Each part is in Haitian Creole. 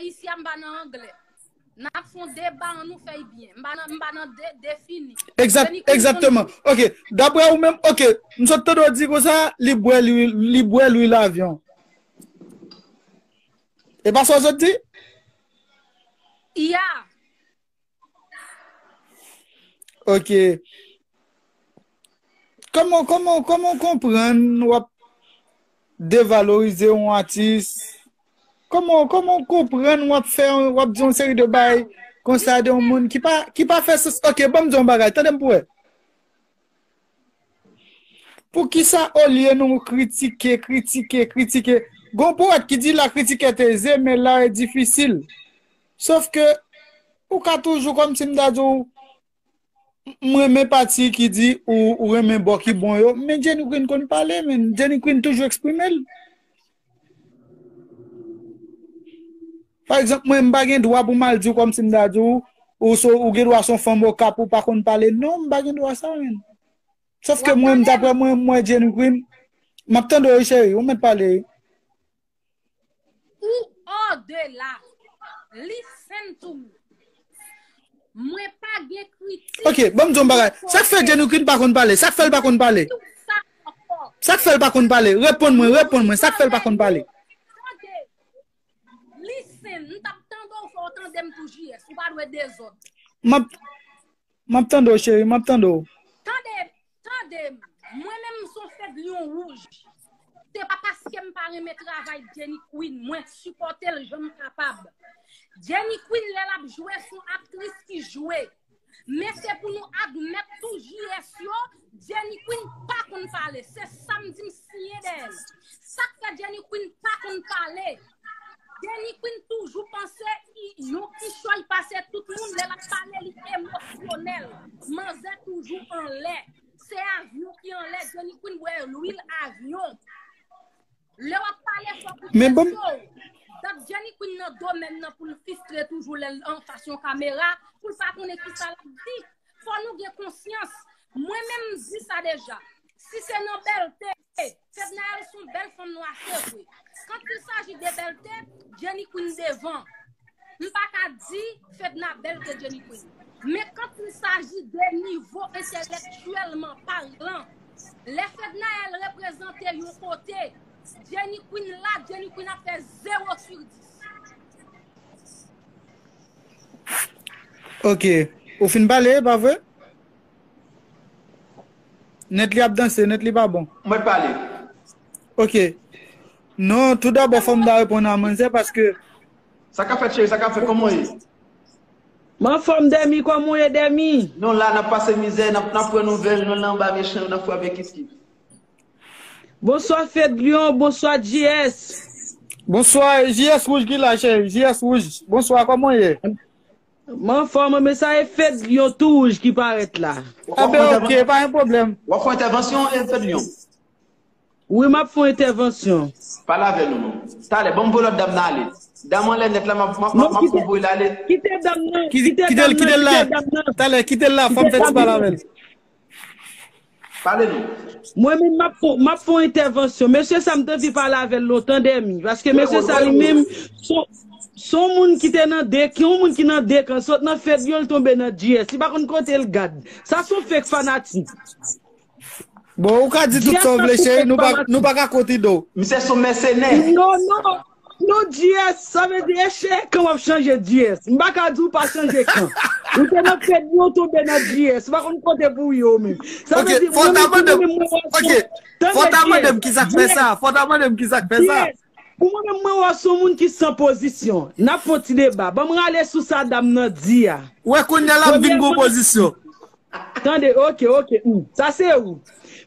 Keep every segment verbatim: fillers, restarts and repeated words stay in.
isi a, m pa nan anglè. N ap fè yon deba, ann nou fè l byen. M pa nan, m pa nan de, defini. Exact, Jenny Queen, egzakteman. Ok, daprè ou menm, ok, m sot tande w di konsa, li bwè lwil, li bwè lwil avyon. E pa sa w sot di? Ya. Ok. Kòman, kòman, kòman w konprann w ap devalorize yon atis? Kòman, kòman w konprann w ap fè, w ap di yon seri de bagay konsa de yon moun ki pa, ki pa fè sans? Ok, ban m di yon bagay, tande m pou wè. Poukisa olye nou kritike, kritike, kritike? Gon powèt ki di la critique est aisée, mais l'art est difficile. Sof ke ou ka toujou kòmsi m ta di w, m renmen pati ki di ou, ou renmen bò ki bon yo, men Jenny Queen konn pale, men Jenny Queen toujou eksprime l. Pa egzanp, mwen, m pa gen dwa pou m al di w kòmsi m ta di w, ou, so, ou gen dwa se yon fanm okap ou pa konn pale. Non, m pa gen dwa sa, men. Sof ke mwen, daprè mwen, mwen, Jenny Queen, m ap tande w, wi, cheri, ou mèt pale, wi. Ou odela. Listen to me. Mwen pa gen kritik. Ok, ban m di yon bagay. Sa k fè Jenny Queen pa konn pale? Sa k fè l pa konn pale? Sa k fè l pa konn pale? Reponn mwen, reponn mwen. Sa k fè l pa konn pale? Tande. Listen, m t ap tande w, fò w tande m tou, J S. Ou pa dwe dezòd. M ap, m ap tande w, cheri, m ap tande w. Tande, tande m. Mwen menm, m se yon fedlyon wouj. Se pa paske m pa renmen travay Jenny Queen, mwen sipòte l jan m kapab. Jenny Queen, lè l ap jwe, se yon aktris ki jwe. Men se pou nou admèt tou J S yo, Jenny Queen pa konn pale. Se sa m di m siyen dèyè l. Sa k fè Jenny Queen pa konn pale? Jenny Queen toujou panse i yon kichòy pase tout moun, lè l ap pale, li emosyonèl. Manzè toujou anlè. Se avyon ki anlè, Jenny Queen bwè lwil avyon. Lè w ap pale, fòk ou teste w. Dat Jenny Queen nan domèn nan pou l fistre toujou lè l anfas yon kamera, pou l pa konnen kisa l ap di. Fò nou gen konsyans. Mwen menm, m di sa deja. Si se nan bèlte, Fednaelle se yon bèl fanm nwa, se vre. Quand il s'agit de bèlte, Jenny Queen devan. M pa ka di Fedna bèl ke Jenny Queen. Men quand il s'agit de nivo entèlèktyèlman palan, lè Fednaelle reprezante yon kote, Jenny Queen la, Jenny Queen ap fè zewo sou dis. Ok. Ou fin pale, pa vre? Nèt li ap danse, nèt li pa bon. Mwen pale. Ok. Non, tou dabò, fò m ta reponn a manzè paske Sa k ap fèt, cheri? Sa k ap fèt? Kòman w ye? M anfòm, Dèmi. Kòman w ye, Dèmi? Non, la, n ap pase mizè, n ap, n ap pran nouvèl, nou la anba mechan yo, n ap frape kif kif. Bonswa, Fedlyon. Bonswa, J S. Bonswa, J S Wouj ki la, cheri. J S Wouj. Bonswa, kòman w ye? M anfòm, men sa e Fedlyon tou wouj ki parèt la. W ap fè entèvan-, ok, pa gen pwoblèm. W ap fè entèvansyon, e, Fedlyon? Wi, m ap fè yon entèvansyon. Pale avè nou, non. Talè, ban m voye lòt dam nan ale. Dam anlè nèt la, m ap, m ap, m ap, m ap voye l ale. Kite dam nan, kite dam nan, kite dam nan. Talè, kite l la, fò m fè ti pale avè l. Pale non. Mwen menm, m ap fè, m ap fè yon entèvansyon. Mesye sa, m te anvi pale avè l lontan, Dèmi. Paske mesye sa, li menm, se yon, se yon moun ki te nan de, ki yon moun ki nan de kan, sot nan Fedlyon, l tonbe nan J S. Li pa konn kote l gad. Sa se yon fake fanatik. Bon, ou ka di tout sa w vle, cheri, nou pa, nou pa ka konti do. Misye se yon mèsenè. Non, non. Non, J S, sa vle di, e cheri kan w ap chanje J S. M pa ka di w pa chanje kan. Ou te nan Fedlyon, w tonbe nan J S. Ou pa konn kote pou w ye w menm. Sa vle di, mwen menm, pou mwen menm, mwen wè w se, ok, fò w ta mande m ki sa k fè sa. Fò w ta mande m ki sa k fè sa. J S, pou mwen menm, mwen wè w se yon moun ki san pozisyon. N ap fè yon ti deba. Ban m rale sou sa dam nan di a. Wè, kounye a l ap vin gon pozisyon. Tande, ok, ok, ou. Sa se ou.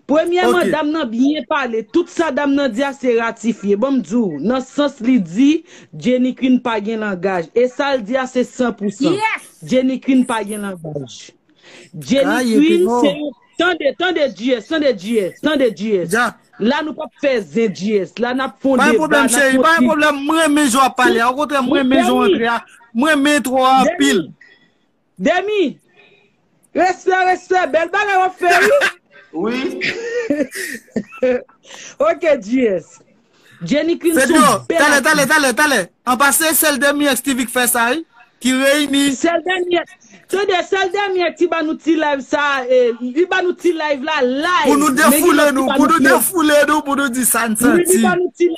Premyèman, ok, dam nan byen pale. Tout sa dam nan di a se ratifye. Ban m di w, nan sans li di, Jenny Queen pa gen langaj. E sa l di a se san pou san. Yes! Jenny Queen pa gen langaj. Jenny Queen se yon, tande, tande, J S, tande, J S, tande, J S. La, nou p ap fè zen, J S. La, n ap fè yon deba, n ap fè yon ti. Pa gen pwoblèm, cheri, pa gen pwoblèm. Mwen renmen jan w ap pale a. Okontrè, mwen renmen jan w antre a. Mwen renmen entwo a anpil. Dèmi, respè, respè, bèl bagay w ap fè, wi. Wi. Ok, J S. Jenny Queen se yon bèl aktris. Talè, talè, talè, talè. An pase, sèl Demi X T V k fè sa, wi. Ki reyini. Sèl Demi X, tande, sèl Demi X ki ba nou ti live sa, e, li ba nou ti live la live. Pou nou defoule nou, pou nou defoule nou, pou nou di sa n santi.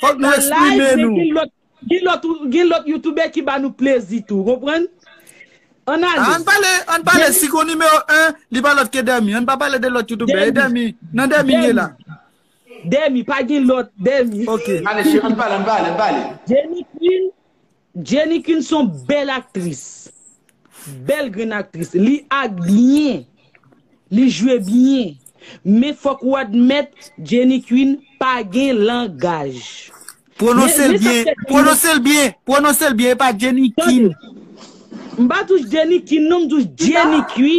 Fòk nou eksprime nou. Gen lòt, gen lòt, gen lòt youtubè ki ba nou plezi tou, konprann? Ann ale. Ann pale, ann pale, si gon nimewo en, li pa lòt ke Demi. Ann pa pale de lòt youtubè, e Demi. Nan Demi ye la. Demi, pa gen lòt, Demi. Ok. Ale, cheri, ann pale, ann pale, ann pale. Jenny Queen, Jenny Queen se yon bèl aktris. Bèl grenn aktris. Li ak byen. Li jwe byen. Men fòk ou admèt Jenny Queen pa gen langaj. Pwononse l byen. Pwononse l byen. Pwononse l byen. E pa Jenny Queen. M pa di w Jenny Queen, non, m di w Jenny Queen.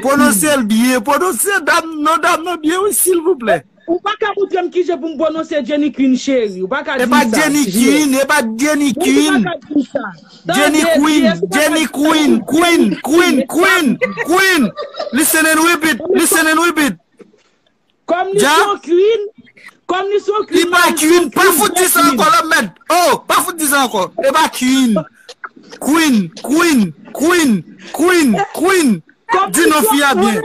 Pwononse l byen. Pwononse dam, non, dam nan byen, wi, silvouplè. Ou pa ka montre m kijan pou m pwononse Jenny Queen, cheri. Ou pa ka di sa. E pa Jenny Queen, e pa Jenny Queen. Jenny Queen, Jenny Queen, Queen, Queen, Queen, Queen. Listen and repeat, listen and repeat. Kòm li se yon Queen, kòm li se yon Queen, li pa Queen, pa fout di sa ankò, lòm mèd. Oh, pa fout di sa ankò. E pa Queen. Queen, Queen, Queen, Queen, Queen, Queen. Di non fi a byen.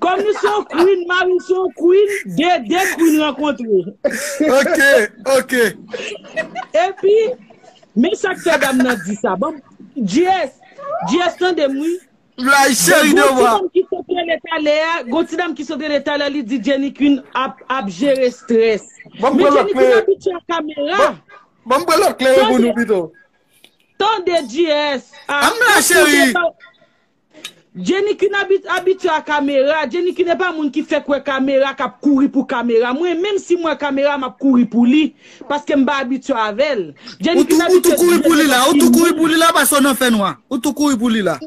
Kòm nou se yon queen, mari se yon queen, de, de queen rankontre. Ok, ok. Epi, men sa k fè dam nan di sa. Bon, G S, G S tande m wi. Gon ti nonm ki sot rele talè a, gon ti dam ki sot rele talè, li di Jenny Queen ap, ap jere strès. Men Jenny Queen abitye a kamera. Ban m pran lòt kleren pou nou pito. Tande, G S. Ann la, cheri. Jenny Queen abit-, abitye a kamera. Jenny Queen e pa moun ki fèk wè kamera, k ap kouri pou kamera. Mwen, menm si m wè kamera, m ap kouri pou li. Paske m pa abitye avè l. Jenny Queen abitye. Ou tou kouri pou li la, ou tou kouri pou li la, paske w nan fènwa. Ou tou kouri pou li la.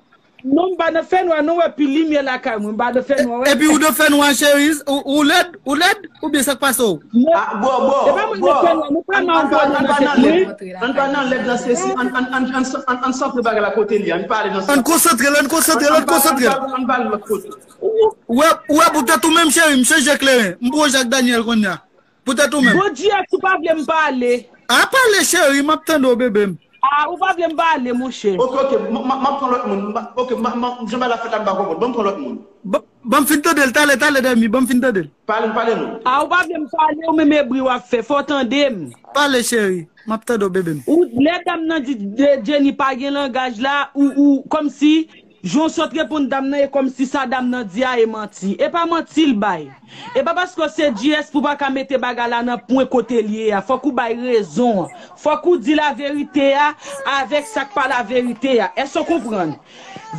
Non, m pa nan fènwa, non, wè, pi limyè lakay mwen, m pa nan fènwa, wè. Epi ou nan fènwa, cheri, ou, ou lèd, ou lèd, oubyen sa k pase w? Non. Ah, bro, bro, bro. Ann pa nan lèd, ann pa nan lèd nan sesi, ann, ann, ann, ann, ann, ann santre bagay la kote li, ann pale nan sesi. Ann konsantre l, ann konsantre l, ann konsantre l. Ann pale lòt kote. Ou wè, ou wè, poutèt ou menm, cheri, m chanje kleren. M pran Jack Daniel kounye a. Poutèt ou menm. Bondye, si w pa vle m pale. A, pale, cheri, m ap tande w, bebe m. A, ou pa vle m pale, monchè. Ok, ok, m, m, m ap pran lòt moun. M pa, ok, m, m, jan bagay la fèt la, m pa konprann. Ban m pran lòt moun. Ban, ban m fin tande l, talè, talè, Demi, ban m fin tande l. Pale, pale non. A, ou pa vle m pale, ou menm ebri w ap fè, fò w tande m. Pale, cheri, m ap tande w, bebe m. Ou, lè dam nan di, de, Jenny pa gen langaj la, ou, ou, kòmsi, jan w sot reponn dam nan, e kòmsi sa dam nan di a e manti. E pa manti l bay. E pa paske w se G S pou w pa ka mete bagay la nan pwen kote l ye a. Fòk ou bay rezon an. Fòk ou di laverite a avèk sa k pa laverite a. Èske w konprann?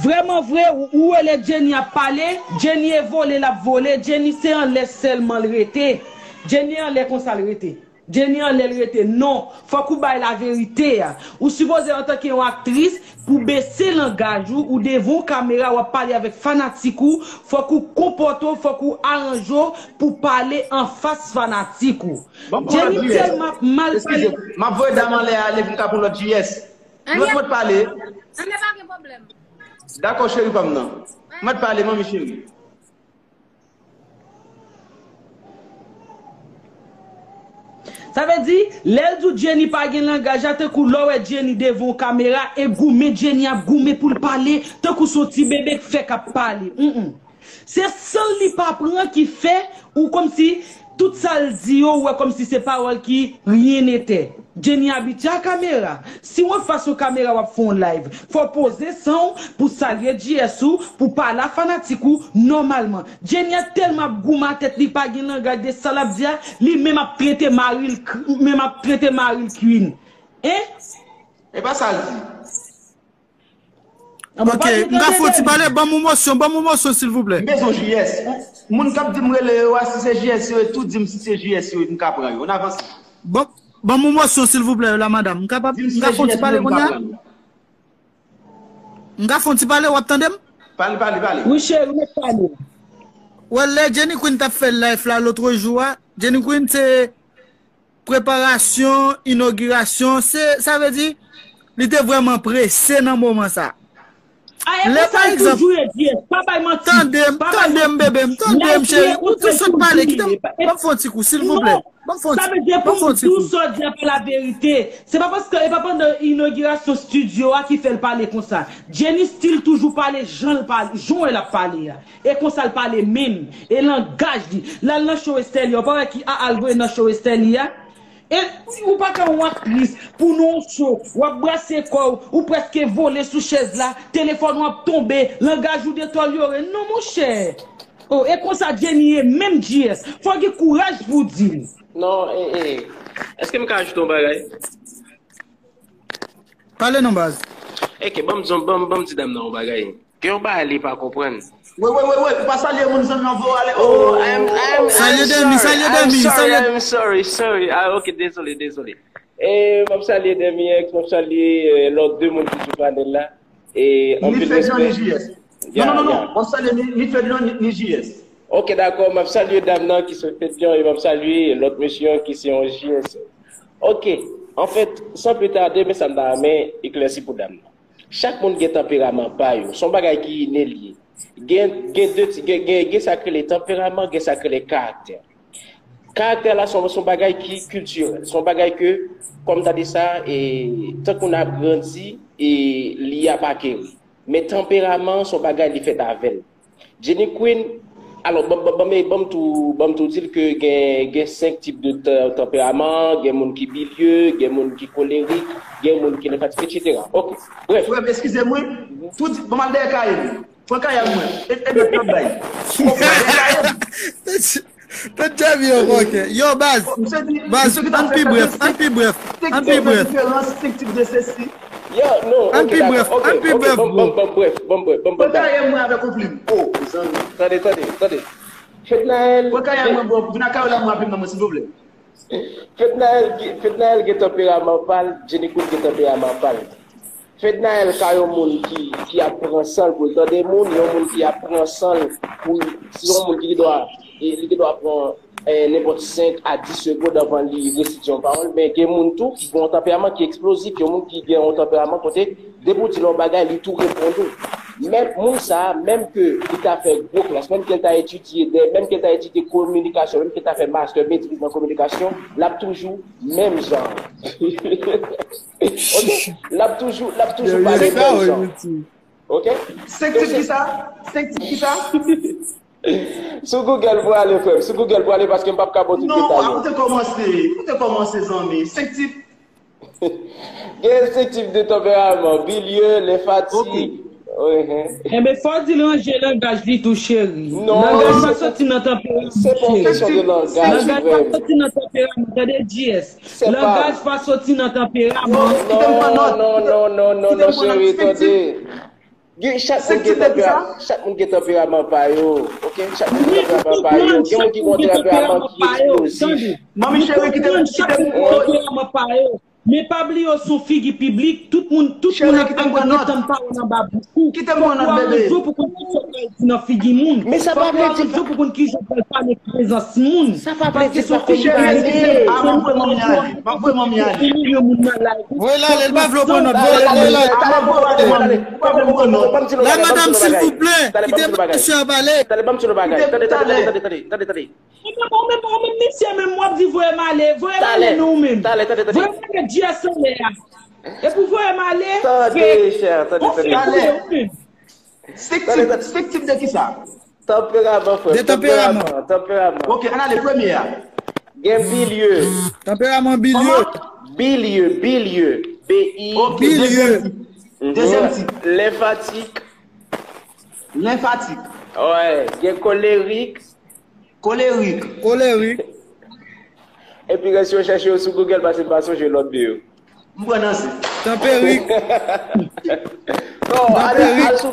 Vrèman vre, ou, ou wè lè Jenny ap pale, Jenny e vole l ap vole, Jenny se anlè sèlman l rete. Jenny anlè konsa l rete. Jenny anlè l rete. Non, fòk ou bay laverite a. Ou sipoze antanke yon aktris pou bese langaj ou, ou devan yon kamera, w ap pale avèk fanatik ou, fòk ou konpòte w, fòk ou aranje w pou pale anfas fanatik ou. Jenny tèlman ap mal pale. Eskize, m ap voye dam anlè a ale pou m ka pran lòt G S. Lòt mwen pale. Anlè pa gen pwoblèm. Dakò, cheri pa m nan. Mwen pale, manmi cheri. Sa vle di, lè l di w Jenny pa gen langaj la, tankou lè w wè Jenny devan yon kamera, e goumen Jenny ap goumen pou l pale, tankou se yon ti bebe k fèk ap pale. Mm, mm. Se san l li pa pran ki fè ou kòmsi tout sa l di yo, ou wè kòmsi se pawòl ki rien n'était. Jenny abitye a kamera. Si w anfas yon kamera w ap fè yon live, fò w poze san w pou salye G S ou, pou pale a fanatik ou nòmalman. Jenny a tèlman ap goumen a tèt li pa gen langaj de sa l ap di a, li menm ap trete mari l k-, menm ap trete mari l queen. Hein? E pa sa l di. Ok, m ka fè yon ti pale, ban m yon mosyon, ban m yon mosyon silvouplè. M bezwen G S. Moun k ap di m rele yo a, si se G S yo ye, tou di m si se G S yo ye, m ka pran yo. Ann avanse. Ban, ban m yon mosyon silvouplè la madanm. M kapab, m ka fè yon ti pale kounye a? M ka fè yon ti pale, w ap tande m? Pale, pale, pale. Wi cheri, m ap tande w. Well, lè Jenny Queen t ap fè live la lòt jou a, Jenny Queen se preparasyon, inogirasyon, se, sa vle di, li te vrèman prese nan moman sa. A, e konsa l toujou ye, G S. Pa bay manti. Tande m, tande m, bebe m, tande m, cheri. Ou tou sot pale, kite m, ban m fè yon ti kou, silvouplè. Ban m fè yon ti kou, ban m fè yon ti kou. Sa vle di pou m di w sa w di a pa la verite. Se pa paske, e pa pandan inogirasyon estidyo a ki fè l pale konsa. Jenny still toujou pale jan l pale, jan w wè l ap pale a. E konsa l pale menm. E langaj li. L al nan show Estèli a, w pa wè ki a al voye nan show Estèli a? E ou pa ka yon aktris pou nou yon show, w ap brase kò w, ou prèske vole sou chèz la, telefòn ou ap tonbe, langaj ou detoryore. Non, monchè. Oh, e konsa Jenny ye, menm G S. Fò w gen kouraj pou w di l. Non, e, e. Èske m ka ajoute yon bagay? Pale non, baz. Eke, ban m, ban m, ban m di dam nan yon bagay. Gen yon bagay li pa konprann. Wi, wi, wi, wi, ou pa salye moun, zanmi an voye ale. Oh, I am, I am, I am sorry, I am sorry, I am sorry, sorry. Ah, ok, dezole, dezole. E, m ap salye Demiyex, m ap salye, eh, lòt de moun ki sou panèl la. E, anpil respè. Ni Fedyon, ni G S. Non, non, non, non. M ap salye ni, ni Fedyon, ni, ni G S. Ok, dakò, m ap salye dam nan ki se Fedyon, e m ap salye lòt mesye an ki se yon G S. Ok, anfèt, san pli tade, men sa m ta renmen eklèsi pou dam nan. Chak moun gen tanperaman pa yo. Se yon bagay ki ine li ye. Gen, gen de ti, gen, gen, gen sa k rele tanperaman, gen sa k rele karaktè. Karaktè la se yon, se yon bagay ki kiltirèl. Se yon bagay ke, kòm ta di sa, e, tankou n ap grandi, e, li ap akeri. Men tanperaman, se yon bagay li fèt avè l. Jenny Queen, alò, ban, ban, ban, ban m tou, ban m tou di l ke gen, gen senk tip de tan-, tanperaman, gen moun ki bilye, gen moun ki kolerik, gen moun ki lenfatik, etsetera. Ok, brèf. Frè m, eskize m, wi. Tout, ban m al dèyè kaye m. Pran kaye m, mwen. E, e, mèt l ap bay. Pran dèyè kaye m. Tèt Javi yo kòkè. Yo, baz, baz, ann pi brèf, ann pi brèf, ann pi brèf. Yo, non, ann pi brèf, ann pi brèf, bro. Ban m brèf, ban m brèf, ban m brèf. Pran kaye mwen avèk yon plim. Oh, zanmi. Tande, tande, tande. Fednaelle. Pran kaye mwen, bro. Vin ak kaye la mwen rapidman, silvouplè. Fednaelle, Fednaelle gen tanperaman pa l, Jenny Queen gen tanperaman pa l. Fednaelle ka yon moun ki, ki ap pran san l pou l tande moun, yon moun ki ap pran san l pou, se yon moun ki gen dwa, e, li gen dwa pran, e, nenpòt senk a dis segonn anvan li resite yon pawòl, men gen moun tou ki gen yon tanperaman ki eksplozif, yon moun ki gen yon tanperaman kote, depi w di l yon bagay, li tou reponn ou. Men moun sa a, menm ke li ta fè gwo klas, menm ke l ta etidye, menm ke l ta etidye kominikasyon, menm ke l ta fè mastè, metriz nan kominikasyon, l ap toujou menm jan. Ok? L ap toujou, l ap toujou pale menm jan. Ok? Senk tit kisa? Senk tit kisa? Sou Google pou ale, frè m. Sou Google pou ale, paske m p ap ka ba w tout detay yo. Non, ou te kòmanse. Ou te kòmanse, zanmi. Senk tit. Gen senk tip de tanperaman. Bilye, lenfatik. Ok. Enben, fò w di l ranje langaj li tou, cheri. Non, langaj pa soti nan tanperaman, cheri. Se pa yon kesyon de langaj, frè m. Langaj pa soti nan tanperaman, tande, G S. Langaj pa soti nan tanperaman. Non, non, non, non, non, non, cheri, tande. Gen, chak moun gen tanpera-, chak moun gen tanperaman pa yo, ok? Chak moun gen tanperaman pa yo. Gen moun ki gen yon tanperaman ki eksplozif. Manmi cheri, kite m, kite m. Tanperaman pa yo. Men pa bliye w se yon figi piblik, tout moun, tout moun ap, ap, ap tann pawòl anba bouch ou. Fòk ou al rezo pou konn ki sa w pral di nan figi moun. Men sa pa vle di w al rezo pou konn kijan w pral pale prezans moun. Sa pa vle di l pa konn pale. Cheri, m ap voye manmi ale. M ap voye manmi ale. Voye l ale, l pa vle w pran nòt. Voye l ale, voye l ale. M ap voye w ale, manmi. Ou pa vle m pran nòt. La, madanm, silvouplè, kite mesye a pale. Tande, ban m di nou bagay. Tande, tande, tande, tande, tande, tande. Ou menm, ou menm, ou menm, misye menm, w ap di voye m ale. Voye m ale, non, ou menm. Talè, talè, tande, tande. Voye m ale, G S anlè a. Epi voye m ale, tande, chè, tande, tande. Ou fin koule, ou menm. Senk tip, senk tip de kisa? Tanperaman, frè. De tanperaman. Tanperaman, tanperaman. Ok, ann ale premye a. Gen bilye. Tanperaman bilye. Kòman? Bilye, bilye. B I. Ok, dezyèm tip. Dezyèm tip. Lenfatik. Lenfatik. Wè, gen kolerik. Kolerik. Kolerik. Epi rès yo chèche yo sou Google, paske m pa sonje lòt de yo. M pran nan se. Tanperik. Non, ale, al sou